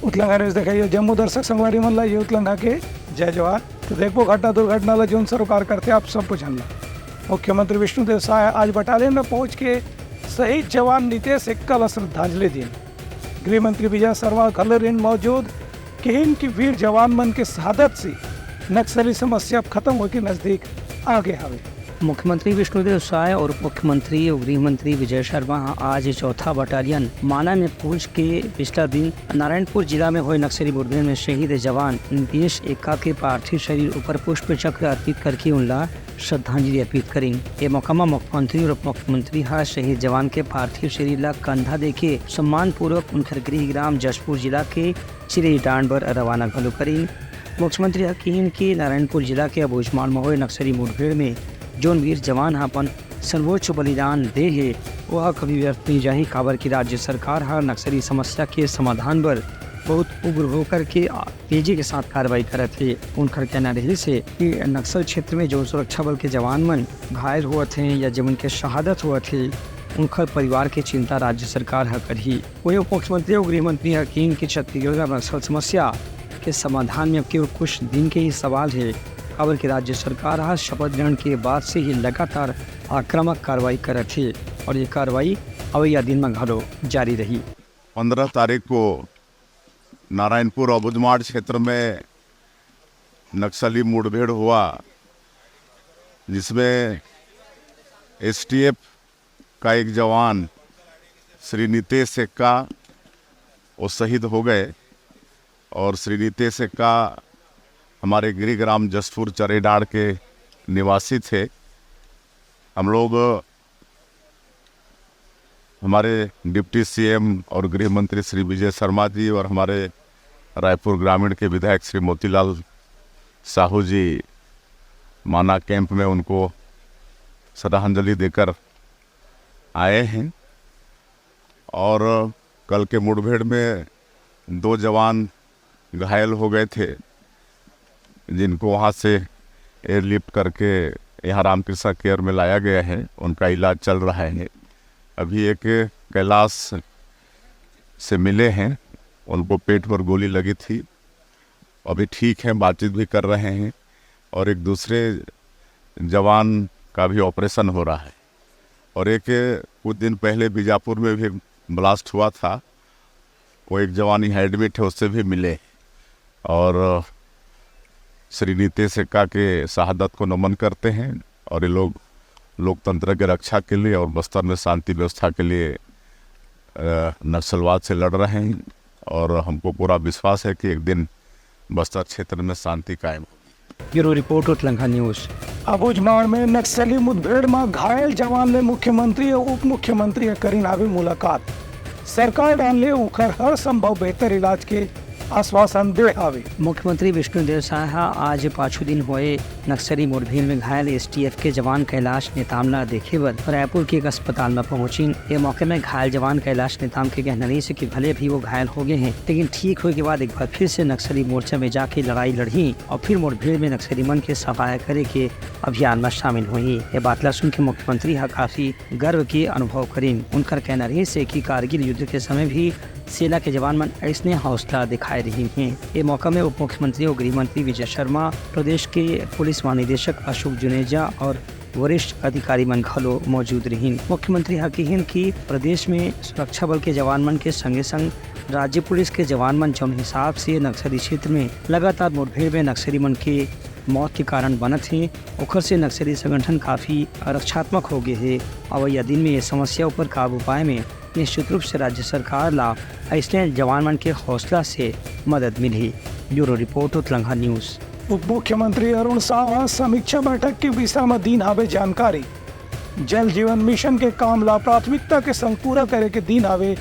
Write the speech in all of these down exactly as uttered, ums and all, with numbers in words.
उतलंघा news देखइया जम्मो दर्शक संगवारी मन ला ये उतलंघा के जय जोहार। तो देखबो घटना दुर्घटना ला जोन सरोकार करथे आप सबो झन ला। मुख्यमंत्री विष्णुदेव साय आज बटालियन में पहुंच के शहीद जवान नितेश एक्का ला श्रद्धांजलि दीन। गृह मंत्री विजय शर्मा घलो रिन मौजूद, किहिन कि वीर जवान मन के शहादत से नक्सली समस्या अब खत्म होके नजदीक आगे हवे। मुख्यमंत्री विष्णुदेव साय और मुख्यमंत्री और गृह मंत्री विजय शर्मा ह आज चौथा बटालियन माना में पहुंच के पिछला दिन नारायणपुर जिला में होए नक्सली मुठभेड़ में शहीद जवान नितेश एक्का के पार्थिव शरीर ऊपर पुष्प चक्र अर्पित करके उनला श्रद्धांजलि अर्पित करिन। ये मौका म मुख्यमंत्री और उप मुख्यमंत्री ह शहीद जवान के पार्थिव शरीर ला कंधा देके सम्मान पूर्वक उनकर गृह ग्राम जशपुर जिला के चिरई डांड बर रवाना घलो करिन। मुख्यमंत्री ह किहिन कि नारायणपुर जिला के अबूझमाड़ म होए नक्सली मुठभेड़ में जोन वीर जवान ह अपन सर्वोच्च बलिदान दे हे, ओह कभी व्यर्थ नइ जाही, काबर कि राज्य सरकार ह नक्सली समस्या के समाधान बर बहुत उग्र होकर के तेजी के साथ कार्रवाई करत हे। उनकर कहना रहिस हे कि नक्सल क्षेत्र में जो सुरक्षा बल के जवान मन घायल होवत हे या जेमन के शहादत होवत हे, उनकर परिवार के चिंता राज्य सरकार ह करही। वहीं उप मुख्यमंत्री और गृह मंत्री ह किहिन कि छत्तीसगढ़ का नक्सल समस्या के समाधान में अब केवल कुछ दिन के ही सवाल हे, काबर कि राज्य सरकार ह शपथ ग्रहण के बाद से ही लगातार आक्रामक कार्रवाई करत हे और ये कार्रवाई अवैया दिन में घलो जारी रही। पंद्रह तारीख को नारायणपुर अबूझमाड़ क्षेत्र में नक्सली मुठभेड़ हुआ, जिसमें एसटीएफ का एक जवान श्री नितेश एक्का वो शहीद हो गए। और श्री नितेश एक्का हमारे गृह ग्राम जसपुर चरेडाड़ के निवासी थे। हम लोग, हमारे डिप्टी सीएम और गृह मंत्री श्री विजय शर्मा जी और हमारे रायपुर ग्रामीण के विधायक श्री मोतीलाल साहू जी माना कैंप में उनको श्रद्धांजलि देकर आए हैं। और कल के मुठभेड़ में दो जवान घायल हो गए थे, जिनको वहाँ से एयरलिफ्ट करके यहाँ रामकृष्णा केयर में लाया गया है। उनका इलाज चल रहा है। अभी एक कैलाश से मिले हैं, उनको पेट पर गोली लगी थी, अभी ठीक हैं, बातचीत भी कर रहे हैं। और एक दूसरे जवान का भी ऑपरेशन हो रहा है। और एक कुछ दिन पहले बीजापुर में भी ब्लास्ट हुआ था, वो एक जवान यहाँ एडमिट है, उससे भी मिले। और श्री नितेश एक्का के शहादत को नमन करते हैं। और ये लोग लोकतंत्र के रक्षा के लिए और बस्तर में शांति व्यवस्था के लिए, अ, नक्सलवाद से लड़ रहे हैं। और हमको पूरा विश्वास है कि एक दिन बस्तर क्षेत्र में शांति कायम होगी। Bureau report, Utlangha news. Abujhmarh में नक्सली मुठभेड़ में घायल जवान ले मुख्यमंत्री और उप मुख्यमंत्री ह करिन हावे मुलाकात। सरकार डाहर ले उंखर हर संभव बेहतर इलाज के आश्वासन दे हावे। मुख्यमंत्री विष्णुदेव साय ह आज पाछू दिन होए नक्सली मुठभेड़ में घायल एसटीएफ के जवान कैलाश नेताम ला देखे बर रायपुर के एक अस्पताल में पहुंचिन। ये मौके में घायल जवान कैलाश नेताम के कहना रहिस कि भले भी वो घायल हो गए हैं, लेकिन ठीक होए के बाद एक बार फिर से नक्सली मोर्चा में जाके लड़ाई लड़ही और फिर मुठभेड़ में नक्सली मन के सफाया करे के अभियान में शामिल होही। ये बात ला सुन के मुख्यमंत्री ह काफी गर्व के अनुभव करिन। उनकर कहना रहिस हे कि कारगिल युद्ध के समय भी सेना के जवान मन अइसने हौसला दिखाए रहिन हे। ये मौका में उप मुख्यमंत्री और गृह मंत्री विजय शर्मा, प्रदेश के पुलिस महानिदेशक अशोक जुनेजा और वरिष्ठ अधिकारी मन घलो मौजूद रहिन। मुख्यमंत्री ह किहिन कि प्रदेश में सुरक्षा बल के जवान मन के संगे संग राज्य पुलिस के जवान मन जौन हिसाब से नक्सली क्षेत्र में लगातार मुठभेड़ में नक्सली मन के मौत के कारण बनत हे, ओखर से नक्सली संगठन काफी रक्षात्मक हो गए हे। अवैया दिन में ये समस्या ऊपर काबू पाए में निश्चित रूप से राज्य सरकार ला अइसने जवान मन के हौसला से मदद मिलही। Bureau report, Utlangha news. उप मुख्यमंत्री अरुण साव ह समीक्षा बैठक के विषय म दीन हावे जानकारी। जल जीवन मिशन के काम ला प्राथमिकता के संग पूरा करे के दीन हावे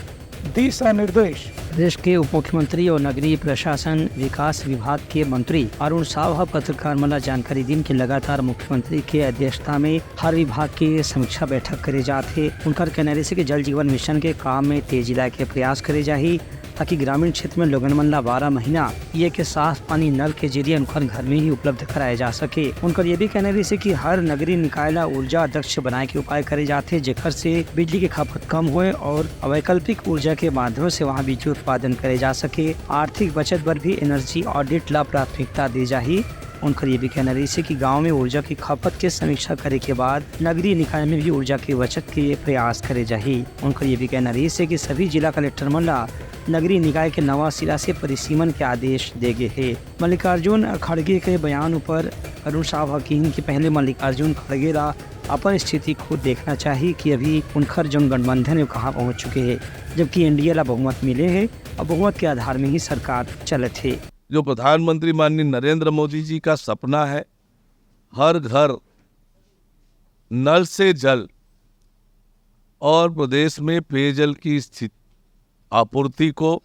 दिशा निर्देश। प्रदेश के उप मुख्यमंत्री और नगरीय प्रशासन विकास विभाग के मंत्री अरुण साव ह पत्रकार मन ला जानकारी दिन के लगातार मुख्यमंत्री के अध्यक्षता में हर विभाग के समीक्षा बैठक करे जात हे। उनकर कहना रहिस हे कि जल जीवन मिशन के काम में तेजी लाए के प्रयास करे जाही, ताकि ग्रामीण क्षेत्र में लोगन मन ला बारह महीना पिए के साफ पानी नल के जरिए उनकर घर में ही उपलब्ध कराए जा सके। उनकर ये भी कहना रहिस हे कि हर नगरीय निकाय ला ऊर्जा दक्ष बनाए के उपाय करे जाथे, जेकर से बिजली के खपत कम होए और वैकल्पिक ऊर्जा के माध्यम से वहां बिजली उत्पादन करे जा सके। आर्थिक बचत बर भी एनर्जी ऑडिट ला प्राथमिकता दे जाही। उनकर ये भी कहना रहिस हे कि गांव में ऊर्जा की खपत के समीक्षा करे के बाद नगरीय निकाय में भी ऊर्जा की बचत के लिए प्रयास करे जाही। उनकर ये भी कहना रहिस हे कि सभी जिला कलेक्टर मन ला नगरीय निकाय के नवा सिरा से परिसीमन के आदेश दे गे हे। मल्लिकार्जुन खड़गे के बयान ऊपर अरुण साव ह किहिन कि पहले मल्लिकार्जुन खड़गे ला अपन स्थिति खुद देखना चाही कि अभी उनकर जौन गठबंधन हे, वो कहाँ पहुँच चुके हे, जबकि एनडीए ला बहुमत मिले हे और बहुमत के आधार में ही सरकार चलत हे। जो प्रधानमंत्री माननीय नरेंद्र मोदी जी का सपना है, हर घर नल से जल और प्रदेश में पेयजल की स्थिति, आपूर्ति को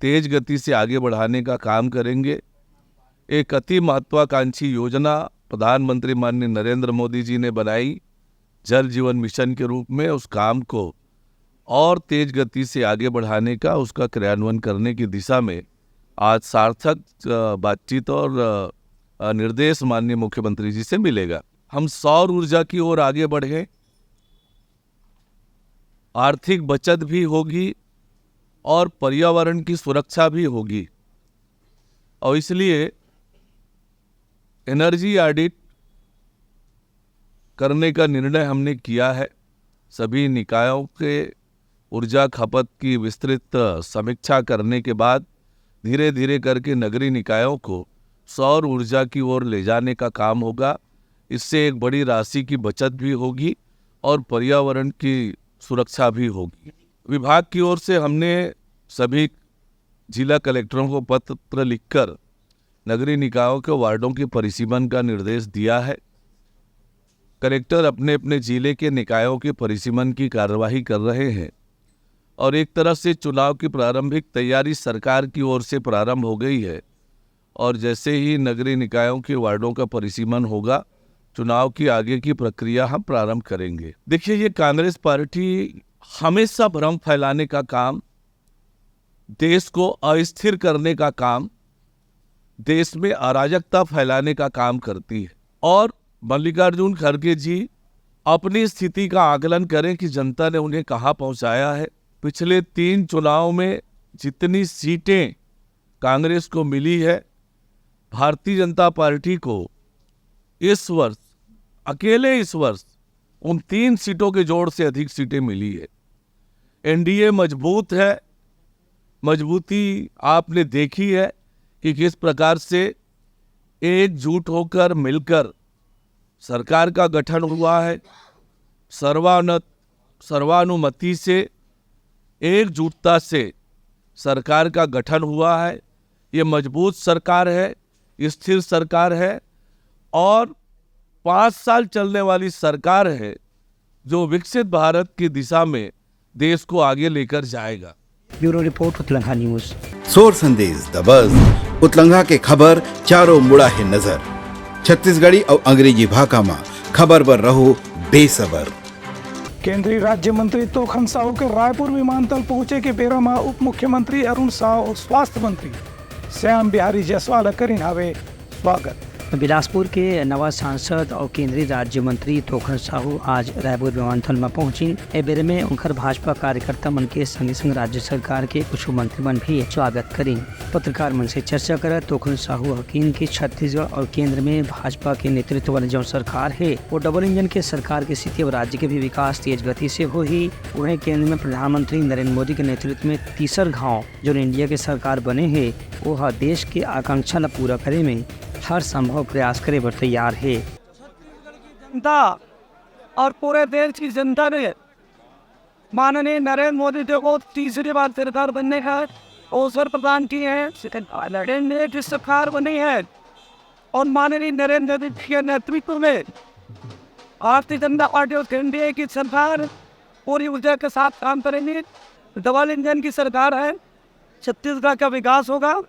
तेज गति से आगे बढ़ाने का काम करेंगे। एक अति महत्वाकांक्षी योजना प्रधानमंत्री माननीय नरेंद्र मोदी जी ने बनाई, जल जीवन मिशन के रूप में, उस काम को और तेज गति से आगे बढ़ाने का, उसका क्रियान्वयन करने की दिशा में आज सार्थक, अ, बातचीत और, अ, अ, निर्देश माननीय मुख्यमंत्री जी से मिलेगा। हम सौर ऊर्जा की ओर आगे बढ़े, आर्थिक बचत भी होगी और पर्यावरण की सुरक्षा भी होगी, और इसलिए एनर्जी ऑडिट करने का निर्णय हमने किया है। सभी निकायों के ऊर्जा खपत की विस्तृत समीक्षा करने के बाद धीरे-धीरे करके नगरीय निकायों को सौर ऊर्जा की ओर ले जाने का काम होगा। इससे एक बड़ी राशि की बचत भी होगी और पर्यावरण की सुरक्षा भी होगी। विभाग की ओर से हमने सभी जिला कलेक्टरों को पत्र लिखकर नगरीय निकायों के वार्डों के परिसीमन का निर्देश दिया है। कलेक्टर अपने अपने जिले के निकायों के परिसीमन की कार्यवाही कर रहे हैं और एक तरह से चुनाव की प्रारंभिक तैयारी सरकार की ओर से प्रारंभ हो गई है और जैसे ही नगरीय निकायों के वार्डों का परिसीमन होगा, चुनाव की आगे की प्रक्रिया हम प्रारंभ करेंगे। देखिए, ये कांग्रेस पार्टी हमेशा भ्रम फैलाने का काम, देश को अस्थिर करने का काम, देश में अराजकता फैलाने का काम करती है। और मल्लिकार्जुन खड़गे जी अपनी स्थिति का आकलन करें कि जनता ने उन्हें कहाँ पहुँचाया है। पिछले तीन चुनाव में जितनी सीटें कांग्रेस को मिली है, भारतीय जनता पार्टी को इस वर्ष, अकेले इस वर्ष, उन तीन सीटों के जोड़ से अधिक सीटें मिली है। एनडीए मजबूत है, मजबूती आपने देखी है कि किस प्रकार से एकजुट होकर, मिलकर सरकार का गठन हुआ है। सर्वान-, सर्वानुमति से, एकजुटता से सरकार का गठन हुआ है। ये मजबूत सरकार है, स्थिर सरकार है और पाँच साल चलने वाली सरकार है, जो विकसित भारत की दिशा में देश को आगे लेकर जाएगा। Bureau report, Utlangha news. सोर संदेश दबस, उतलंघा के खबर चारों मुड़ा हे नजर। छत्तीसगढ़ी अउ अंग्रेजी भाखा म खबर बर रहो बेसबर। केंद्रीय राज्य मंत्री तोखन साहू के रायपुर विमानतल पहुंचे के बेरा म उप मुख्यमंत्री अरुण साव अउ स्वास्थ्य मंत्री श्याम बिहारी जायसवाल ह करिन हावे स्वागत। बिलासपुर के नवा सांसद अउ केंद्रीय राज्य मंत्री तोखन साहू आज रायपुर विमानतल म पहुंचिन। ए बेरे में उनकर भाजपा कार्यकर्ता मन के संगे संग राज्य सरकार के कुछ मंत्री मन भी स्वागत करिन। पत्रकार मन से चर्चा करत तोखन साहू ह किहिन कि छत्तीसगढ़ अउ केंद्र में भाजपा के नेतृत्व वाले जौन सरकार हे, वो डबल इंजन के सरकार के सेती अब राज्य के भी विकास तेज गति से होही। उहें, केंद्र में प्रधानमंत्री नरेंद्र मोदी के नेतृत्व में तीसर घाव जौन इंडिया के सरकार बने हे, वो ह देश के आकांक्षा ल पूरा करे में हर संभव प्रयास करे बर तैयार हे। जनता और पूरे देश की जनता ने माननीय नरेंद्र मोदी जी को तीसरी बार सरकार बनने का अवसर प्रदान किए हैं। एनडीए की सरकार बनी है और माननीय नरेंद्र मोदी जी के नेतृत्व में भारतीय जनता पार्टी और एनडीए की सरकार पूरी ऊर्जा के साथ काम करेंगे। डबल इंजन की सरकार है, छत्तीसगढ़ का विकास होगा,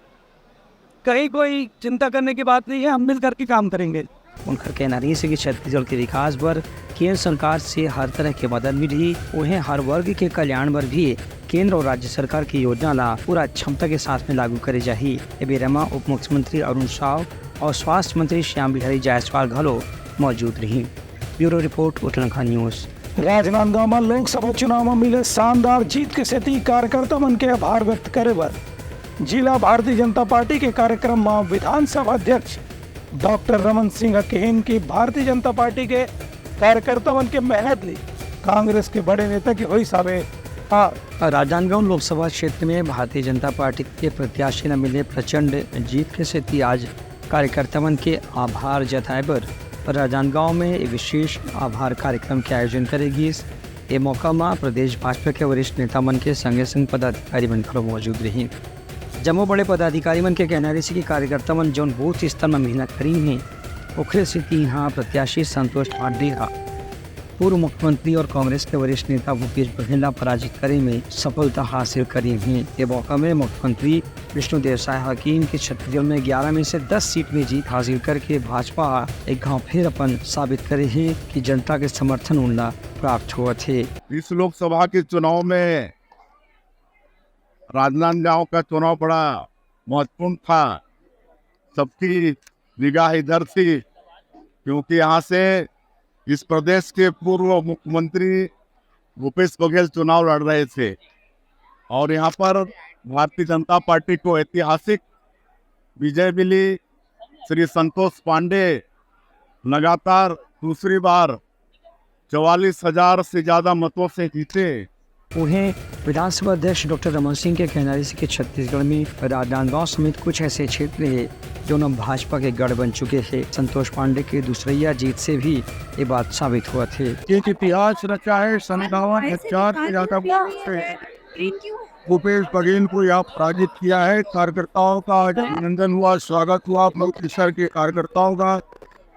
कहीं कोई चिंता करने की बात नहीं है, हम मिल करके काम करेंगे। उनकर कहना रहिस हे कि छत्तीसगढ़ के विकास बर केंद्र सरकार से हर तरह के मदद मिलही, उहें हर वर्ग के कल्याण बर भी केंद्र और राज्य सरकार की योजना ला पूरा क्षमता के साथ में लागू करे जाही। ए बेरा म उप मुख्यमंत्री अरुण साव और स्वास्थ्य मंत्री श्याम बिहारी जायसवाल घलो मौजूद रही। Bureau report, Utlangha news. Rajnandgaon म लोकसभा चुनाव म मिले शानदार जीत के सेती कार्यकर्ता मन के आभार व्यक्त करे बर जिला भारतीय जनता पार्टी के कार्यक्रम म विधानसभा अध्यक्ष डॉक्टर रमन सिंह ह कहिन कि भारतीय जनता पार्टी के कार्यकर्ता मन के मेहनत ले कांग्रेस के बड़े नेता के होइस हावे हार। राजनांदगांव लोकसभा क्षेत्र में भारतीय जनता पार्टी के प्रत्याशी न मिले प्रचंड जीत के सेती आज कार्यकर्ता मन के आभार जताए बर राजनांदगांव में एक विशेष आभार कार्यक्रम के आयोजन करे गिस। ए मौका म प्रदेश भाजपा के वरिष्ठ नेता मन के संगे संग पदाधिकारी मन घलो मौजूद रहिन। जम्मो बड़े पदाधिकारी मन के कहना रहिस कि कार्यकर्ता मन जौन बूथ स्तर म मेहनत करिन हे, ओखरे सेती इहां प्रत्याशी संतोष पांडे ह पूर्व मुख्यमंत्री और कांग्रेस के वरिष्ठ नेता भूपेश बघेल ला पराजित करे में सफलता हासिल करिन हे। ए मौका में मुख्यमंत्री विष्णुदेव साय ह कहिन कि छत्तीसगढ़ में ग्यारह में से दस सीट में जीत हासिल करके भाजपा ह एक घाव फिर अपन साबित करे हे कि जनता के समर्थन उनला प्राप्त होवत हे। इस लोकसभा के चुनाव में राजनांदगांव का चुनाव बड़ा महत्वपूर्ण था। सबकी निगाह इधर थी, क्योंकि यहाँ से इस प्रदेश के पूर्व मुख्यमंत्री भूपेश बघेल चुनाव लड़ रहे थे और यहाँ पर भारतीय जनता पार्टी को ऐतिहासिक विजय मिली। श्री संतोष पांडे लगातार दूसरी बार चवालीस हजार से ज्यादा मतों से जीते। उहें, विधानसभा अध्यक्ष डॉक्टर रमन सिंह के कहना रहिस कि छत्तीसगढ़ में राजनांदगांव समेत कुछ ऐसे क्षेत्र हे, जौन अब भाजपा के गढ़ बन चुके हे। संतोष पांडे के दूसरइया जीत से भी ये बात साबित होवत हे। एक इतिहास रचा है, संतावन हजार से ज्यादा वोट से भूपेश बघेल को यहाँ पराजित किया है। कार्यकर्ताओं का आज अभिनंदन हुआ, स्वागत हुआ, बूथ स्तर के कार्यकर्ताओं का,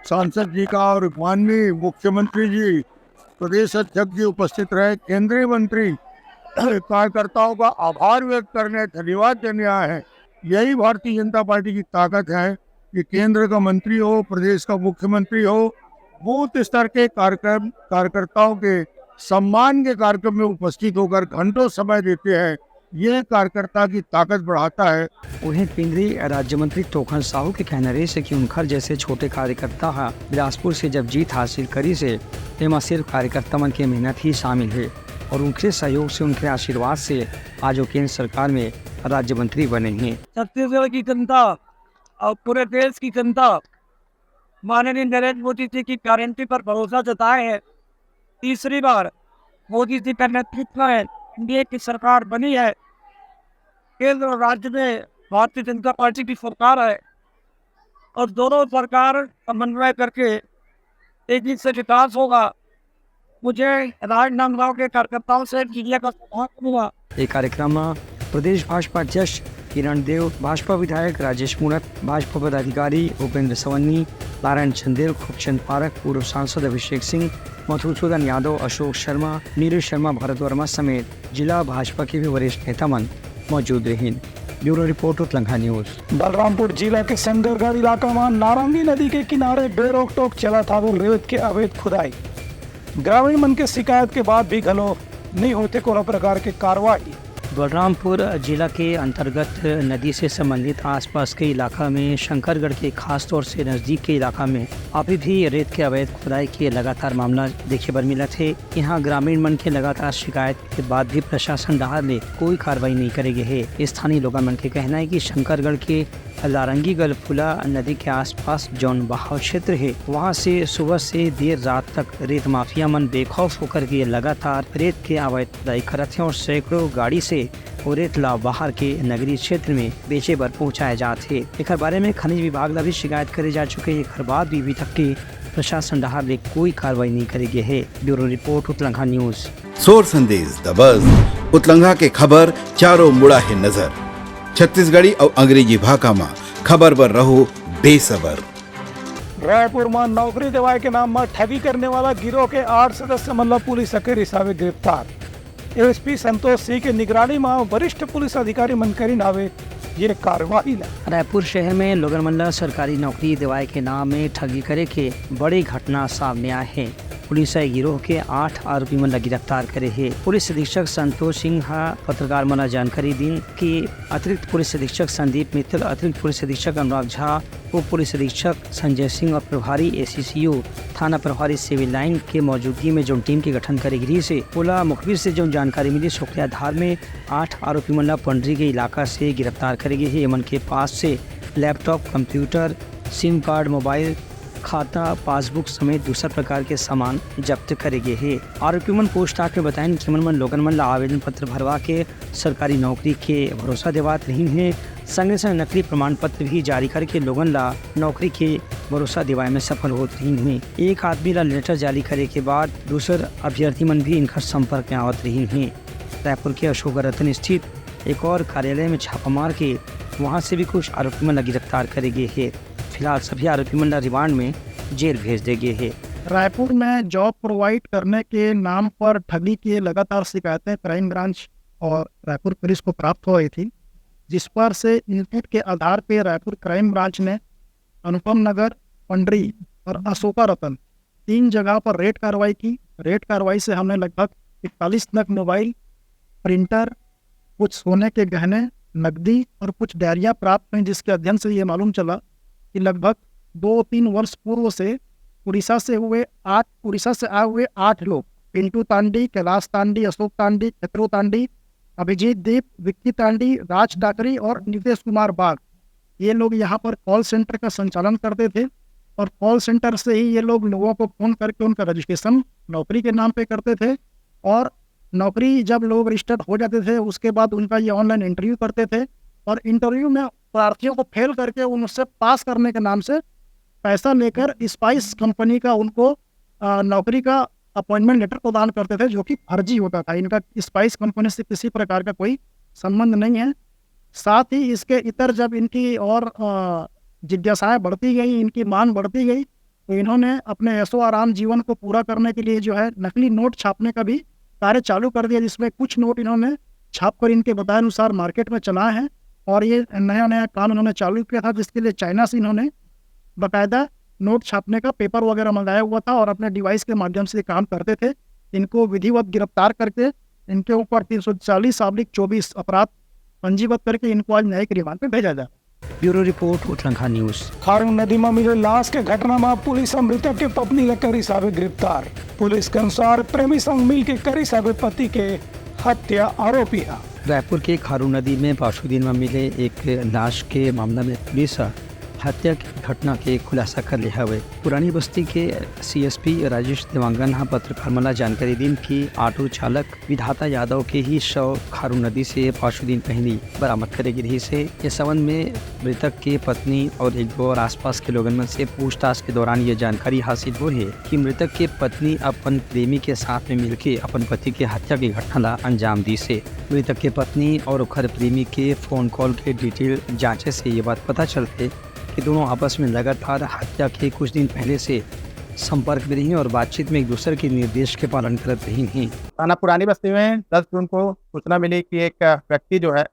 सांसद जी का और माननीय मुख्यमंत्री जी, प्रदेश अध्यक्ष जी उपस्थित रहे, केंद्रीय मंत्री कार्यकर्ताओं का आभार व्यक्त करने, धन्यवाद देने आए हैं। यही भारतीय जनता पार्टी की ताकत है कि केंद्र का मंत्री हो, प्रदेश का मुख्यमंत्री हो, बूथ स्तर के कार्यक्रम, कार्यकर्ताओं के सम्मान के कार्यक्रम में उपस्थित होकर घंटों समय देते हैं, ये कार्यकर्ता की ताकत बढ़ाता है। उहें, केंद्रीय राज्य मंत्री तोखन साहू के कहना रहिस हे कि उनखर जैसे छोटे कार्यकर्ता ह बिलासपुर से जब जीत हासिल करिस हे, तेमा सिर्फ कार्यकर्ता मन के मेहनत ही शामिल हे और उनके सहयोग से, उनके आशीर्वाद से आज वो केंद्र सरकार में राज्य मंत्री बने हे। छत्तीसगढ़ की जनता और पूरे देश की जनता माननीय नरेंद्र मोदी जी की गारंटी पर भरोसा जताए हैं। तीसरी बार मोदी जी का नेतृत्व में एनडीए की सरकार बनी है। केंद्र और राज्य में भारतीय जनता पार्टी की सरकार है और दोनों सरकार समन्वय करके तेजी से विकास होगा। मुझे राजनांदगांव के कार्यकर्ताओं से मीडिया का संवाद हुआ। ये कार्यक्रम में प्रदेश भाजपा अध्यक्ष किरण देव, भाजपा विधायक राजेश मूणत, भाजपा पदाधिकारी उपेंद्र सवन्नी, नारायण चंदेल, खूबचंद पारख, पूर्व सांसद अभिषेक सिंह, मधुसूदन यादव, अशोक शर्मा, नीरज शर्मा, भरत वर्मा समेत जिला भाजपा के भी वरिष्ठ नेता मन मौजूद रहिन। Bureau report, Utlangha news. Balrampur जिला के शंकरगढ़ इलाका म नारंगी नदी के किनारे बेरोक टोक चलत हावे रेत के अवैध खुदाई। ग्रामीण मन के शिकायत के बाद भी घलो नइ होथे कोनो प्रकार के कार्रवाई। बलरामपुर जिला के अंतर्गत नदी से संबंधित आसपास के इलाका में शंकरगढ़ के खास तौर से नजदीक के इलाका में अभी भी रेत के अवैध खुदाई के लगातार मामला देखे बर मिलत हे। यहाँ ग्रामीण मन के लगातार शिकायत के बाद भी प्रशासन डहार ले कोई कार्रवाई नहीं करे गे हे। स्थानीय लोगन मन के कहना है कि शंकरगढ़ के लारंगी गलफुला नदी के आसपास जौन बहाव क्षेत्र हे, वहां से सुबह से देर रात तक रेत माफिया मन बेखौफ होकर के लगातार रेत के अवैध खुदाई करत हे और सैकड़ों गाड़ी से वो रेत ला बाहर के नगरीय क्षेत्र में बेचे बर पहुंचाए जात हे। एकर बारे में खनिज विभाग ला भी शिकायत करे जा चुके हे, एकर बाद भी अभी तक के प्रशासन डहार ले कोई कार्रवाई नहीं करे गे हे। Bureau report, Utlangha news. सोर संदेश, द बज, उतलंघा के खबर चारों मुड़ा हे नजर। छत्तीसगढ़ी अउ अंग्रेजी भाखा म खबर बर रहो बेसबर। रायपुर म नौकरी देवाए के नाम म ठगी करने वाला गिरोह के आठ सदस्य मन ल पुलिस ह करिस हावे गिरफ्तार। एसपी संतोष सिंह के निगरानी म वरिष्ठ पुलिस अधिकारी मन करिन हावे ये कार्रवाई ला। रायपुर शहर में लोगन मन ल सरकारी नौकरी देवाए के नाम में ठगी करे के बड़ी घटना सामने आए हे। पुलिस ह ए गिरोह के आठ आरोपी मन ला गिरफ्तार करे हे। पुलिस अधीक्षक संतोष सिंह ह पत्रकार मन ला जानकारी दिन कि अतिरिक्त पुलिस अधीक्षक संदीप मित्तल, अतिरिक्त पुलिस अधीक्षक अनुराग झा, उप पुलिस अधीक्षक संजय सिंह और प्रभारी एसीसीयू थाना प्रभारी सिविल लाइन के मौजूदगी में जोन टीम के गठन करे गिरिस हे, ओला मुखबिर से जोन जानकारी मिलिस, ओकरे आधार में आठ आरोपी मन ला पंडरी के इलाका से गिरफ्तार करे गे हे। एमन के पास से laptop, computer, SIM card, mobile, खाता, पासबुक समेत दूसर प्रकार के सामान जब्त करे गे हे। आरोपी मन पूछताछ में बताइन कि एमन मन लोगन मन ला आवेदन पत्र भरवा के सरकारी नौकरी के भरोसा देवात रहिन हे, संगे संग नकली प्रमाण पत्र भी जारी करके लोगन ला नौकरी के भरोसा दिवाए में सफल होत रहिन हे। एक आदमी ला लेटर जारी करे के बाद दूसर अभ्यर्थी मन भी इनकर संपर्क में आवत रहिन हे। रायपुर के अशोक रतन स्थित एक और कार्यालय में छापा मार के वहां से भी कुछ आरोपी मन ला गिरफ्तार करे गे हे। फिलहाल सभी आरोपी मन ला रिमांड में जेल भेज दे गे हे। रायपुर में जॉब प्रोवाइड करने के नाम पर ठगी की लगातार शिकायतें क्राइम ब्रांच और रायपुर पुलिस को प्राप्त हो रही थी, जिस पर से इनपुट के आधार पे रायपुर क्राइम ब्रांच ने अनुपम नगर, पंडरी और अशोका रतन तीन जगह पर रेड कार्रवाई की। रेड कार्रवाई से हमने लगभग इकतालीस नग मोबाइल, प्रिंटर, कुछ सोने के गहने, नकदी और कुछ डायरियां प्राप्त हुई, जिसके अध्ययन से ये मालूम चला कि लगभग दो तीन वर्ष पूर्व से उड़ीसा से हुए आठ उड़ीसा से आए हुए आठ लोग, पिंटू तांडी, कैलाश तांडी, अशोक तांडी, चतरू तांडी, अभिजीत दीप, विक्की तांडी, राज टाकरी और नितेश कुमार बाग, ये लोग यहाँ पर कॉल सेंटर का संचालन करते थे और कॉल सेंटर से ही ये लोग लोगों को फ़ोन करके उनका रजिस्ट्रेशन नौकरी के नाम पे करते थे। और नौकरी जब लोग रजिस्टर्ड हो जाते थे, उसके बाद उनका ये ऑनलाइन इंटरव्यू करते थे और इंटरव्यू में प्रार्थियों को फेल करके उनसे पास करने के नाम से पैसा लेकर स्पाइस कंपनी का उनको अ, नौकरी का अपॉइंटमेंट लेटर प्रदान करते थे, जो कि फर्जी होता था। इनका स्पाइस कंपनी से किसी प्रकार का कोई संबंध नहीं है। साथ ही इसके इतर जब इनकी और अ, जिज्ञासाएं बढ़ती गई, इनकी मांग बढ़ती गई, तो इन्होंने अपने ऐशो आराम जीवन को पूरा करने के लिए जो है नकली नोट छापने का भी कार्य चालू कर दिया, जिसमें कुछ नोट इन्होंने छाप कर इनके बताए अनुसार मार्केट में चलाए हैं। और ये नया नया काम इन्होंने चालू किया था, जिसके लिए चाइना से इन्होंने बाकायदा नोट छापने का पेपर वगैरह मंगाया हुआ था और अपने डिवाइस के माध्यम से काम करते थे। इनको विधिवत गिरफ्तार करके इनके ऊपर तीन सौ चालीस ऑब्लिक चौबीस अपराध पंजीबद्ध करके इनको आज न्यायिक रिमांड पे भेजा जाए। Bureau report, Utlangha news. Kharun नदी म मिले लाश के घटना म पुलिस ह मृतक के पत्नी ल करिस हावे गिरफ्तार। पुलिस के अनुसार प्रेमी संग मिल के करिस हावे पति के हत्या आरोपी ह। रायपुर के खारून नदी में पाछू दिन म मिले एक लाश के मामला में पुलिस ह हत्या के घटना के खुलासा कर ले हवे। पुरानी बस्ती के सीएसपी राजेश देवांगन ह पत्रकार मन ल जानकारी दिन कि ऑटो चालक विधाता यादव के ही शव खारून नदी से पाछू दिन पहिली बरामद करे गे रिहिस हे। ए संबंध में मृतक के पत्नी और एक दो और आसपास के लोगन मन से पूछताछ के दौरान ये जानकारी हासिल होए हे कि मृतक के पत्नी अपन प्रेमी के साथ में मिलके अपन पति के हत्या के घटना ला अंजाम दिस हे। मृतक के पत्नी और ओखर प्रेमी के फोन कॉल के डिटेल जांचे से ये बात पता चलथे कि दोनों आपस में लगातार हत्या के कुछ दिन पहले से संपर्क में रहिन और बातचीत में एक दूसरे के निर्देश के पालन करत रहिन हे। थाना पुरानी बस्ती में दस जून को सूचना मिली कि एक व्यक्ति जो है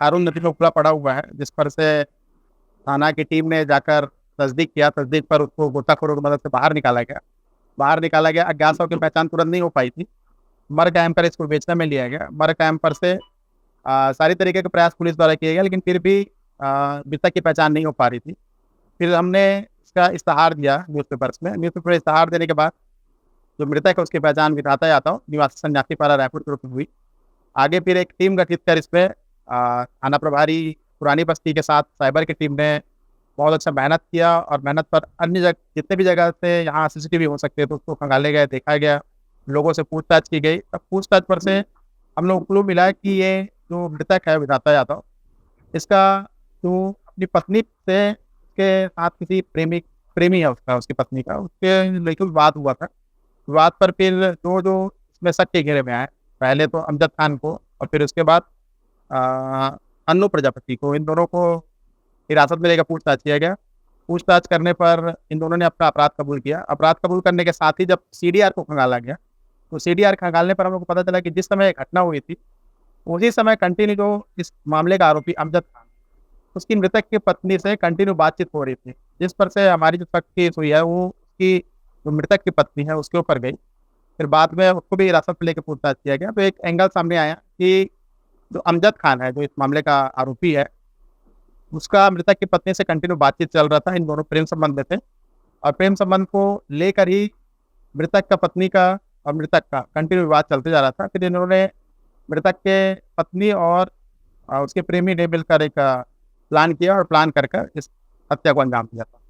खारून नदी में उपला पड़ा हुआ है, जिस पर से थाना की टीम ने जाकर तस्दीक किया। तस्दीक पर उसको गोताखोरों की मदद से बाहर निकाला गया। बाहर निकाला गया। अज्ञात शव की पहचान तुरंत नहीं हो पाई थी। मर कायम पर इसको विवेचना में लिया गया। मर कायम पर से आ, सारी तरीके के प्रयास पुलिस द्वारा किए गए, लेकिन फिर भी आ, मृतक की पहचान नहीं हो पा रही थी। फिर हमने इसका इश्तहार दिया न्यूज़पेपर्स में। न्यूज़पेपर इश्तहार देने के बाद जो मृतक है, उसकी पहचान विधाता यादव, निवासी सन्यासीपारा, रायपुर के रूप में हुई। आगे फिर एक टीम गठित कर इस पे आ, थाना प्रभारी पुरानी बस्ती के साथ साइबर की टीम ने बहुत अच्छा मेहनत किया और मेहनत पर अन्य जगह, जितने भी जगह से यहाँ सीसीटीवी हो सकते हैं, तो उसको खंगाले गए, देखा गया, लोगों से पूछताछ की गई। तब पूछताछ पर से हम लोग को क्लू मिला कि ये जो मृतक है विधाता यादव, इसका जो अपनी पत्नी से, उसके साथ किसी प्रेमी प्रेमी है उसका, उसकी पत्नी का, उसके लेके विवाद हुआ था। विवाद पर फिर जो जो इसमें शक के घेरे में आए, पहले तो अमजद खान को और फिर उसके बाद आ, अन्नू प्रजापति को, इन दोनों को हिरासत में लेकर पूछताछ किया गया। पूछताछ करने पर इन दोनों ने अपना अपराध कबूल किया। अपराध कबूल करने के साथ ही जब सीडीआर को खंगाला गया, तो सीडीआर खंगालने पर हम लोग को पता चला कि जिस समय घटना हुई थी, उसी समय कंटिन्यू जो इस मामले का आरोपी अमजद खान, उसकी मृतक की पत्नी से कंटिन्यू बातचीत हो रही थी, जिस पर से हमारी जो शक केस हुई है, वो उसकी जो मृतक की पत्नी है, उसके ऊपर गई। फिर बाद में उसको भी हिरासत में लेके पूछताछ किया गया, तो एक एंगल सामने आया कि जो अमजद खान है, जो इस मामले का आरोपी है, उसका मृतक की पत्नी से कंटिन्यू बातचीत चल रहा था। इन दोनों प्रेम संबंध में थे और प्रेम संबंध को लेकर ही मृतक का पत्नी का और मृतक का कंटिन्यू विवाद चलते जा रहा था। फिर इन्होंने, मृतक के पत्नी और अ, उसके प्रेमी ने मिलकर एक प्लान किया और प्लान कर कर इस हत्या को अंजाम दिया था।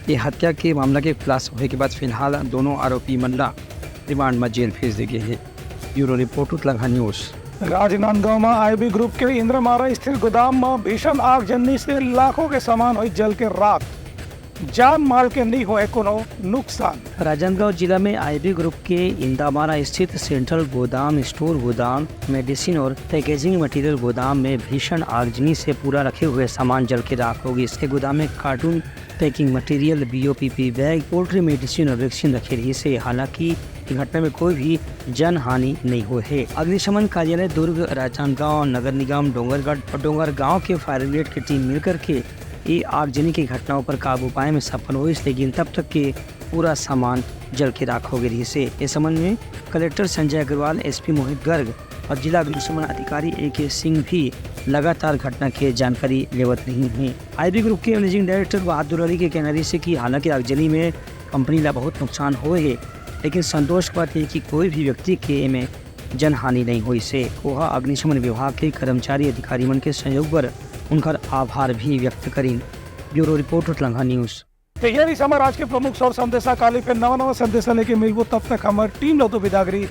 ये हत्या के मामला के खुलासा होए के बाद फिलहाल दोनों आरोपी मन ला रिमांड म जेल भेज दे गे हे। Bureau report, Utlangha news. Rajnandgaon में आईबी ग्रुप के इंद्रमारा स्थित गोदाम में भीषण आगजनी से लाखों के सामान हुई जल के राख। जान माल के नहीं हुए कोनो नुकसान। राजनांदगांव जिला में आईबी ग्रुप के इंदामारा स्थित सेंट्रल गोदाम, स्टोर गोदाम, मेडिसिन और पैकेजिंग मटेरियल गोदाम में भीषण आगजनी से पूरा रखे हुए सामान जल के राख हो गई। इसके गोदाम में cartoon, packing material, BOPP bag, poultry medicine और वैक्सीन रखे रही से। हालांकि घटना में कोई भी जन हानि नहीं हुए है। अग्निशमन कार्यालय दुर्ग, राजनांदगांव, नगर निगम डोंगरगढ़ और डोंगरगांव के फायर ब्रिगेड की टीम मिलकर के ये आगजनी की घटनाओं पर काबू पाए में सफल हुई, लेकिन तब तक के पूरा सामान जल के राख हो गई रही से। इस संबंध में कलेक्टर संजय अग्रवाल, एसपी मोहित गर्ग और जिला अग्निशमन अधिकारी ए के सिंह भी लगातार घटना के जानकारी लेवत रही हैं। आईबी ग्रुप के मैनेजिंग डायरेक्टर बहादुर अली के कहना रही से कि हालांकि आगजनी में कंपनी ला बहुत नुकसान हुए है, लेकिन संतोष की बात यह कि कोई भी व्यक्ति के एमे जनहानि नहीं हुई से। ओहा अग्निशमन विभाग के कर्मचारी अधिकारी मन के सहयोग बर उनकर आभार भी व्यक्त करिन। Bureau report, Utlangha news. तो ये रही हमारे आज के प्रमुख सौर संदेशा। काली फिर नवा नवा संदेशा लेके मिलबो, तब तक हमारी टीम लो तो बिदागरी।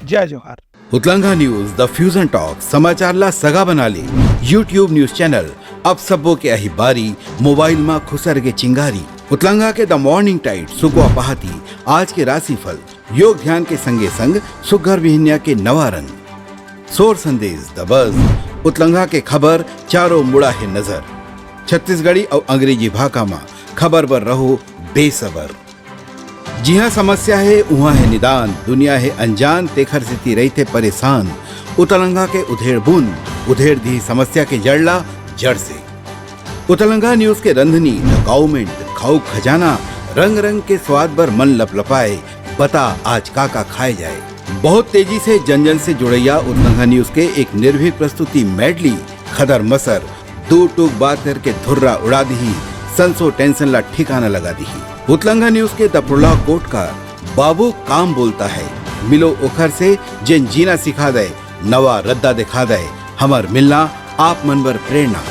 जय जोहार। उतलंघा न्यूज, द फ्यूजन टॉक, समाचार ला सगा बना ले। यूट्यूब न्यूज चैनल, अब सबो के अही बारी, मोबाइल मा खुसर के चिंगारी। उतलंघा के द मॉर्निंग टाइड, सुकवा पहाती, आज के राशिफल, योग ध्यान के संगे संग सुघर बिहनिया के नवा रंग। सोर संदेश, द बज, उतलंघा के खबर, चारों मुड़ा है नजर। छत्तीसगढ़ी अउ अंग्रेजी भाखा मा खबर बर रहो बेसबर। जिहाँ समस्या हे, उहाँ हे निदान। दुनिया हे अनजान, तेखर सेती रहिथे परेशान। उतलंघा के उधेड़ बुन, उधेड़ दिही समस्या के जड़ ला जड़ से। उतलंघा न्यूज के रंधनी, द काउमेंट, खाऊ खजाना, रंग रंग के स्वाद बर मन लपलपाए। बता आज का का खाए जाए। बहुत तेजी से जन जन से जुड़ैया उतलंघा न्यूज के एक निर्भीक प्रस्तुति मेडली, खदर मसर, दू टूक बात करके धुर्रा उड़ा दिही, संसो टेंशन ला ठिकाना लगा दिही। उतलंघा न्यूज के द प्रोलॉग कोट का बाबू काम बोलता है, मिलो ओखर से जेन जीना सिखा दे, नवा रद्दा दिखा दे, हमर मिलना आप मन बर प्रेरणा।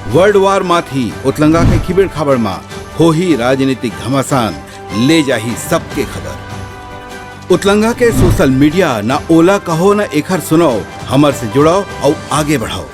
वर्ल्ड वार माथी उतलंघा के खिबेड़ खाबड़ मा होही राजनीतिक घमासान, ले जाही सबके खबर। उतलंघा के सोशल मीडिया, ना ओला कहो ना एखर सुनाओ, हमर से जुड़ाओ अउ आगे बढ़ाओ।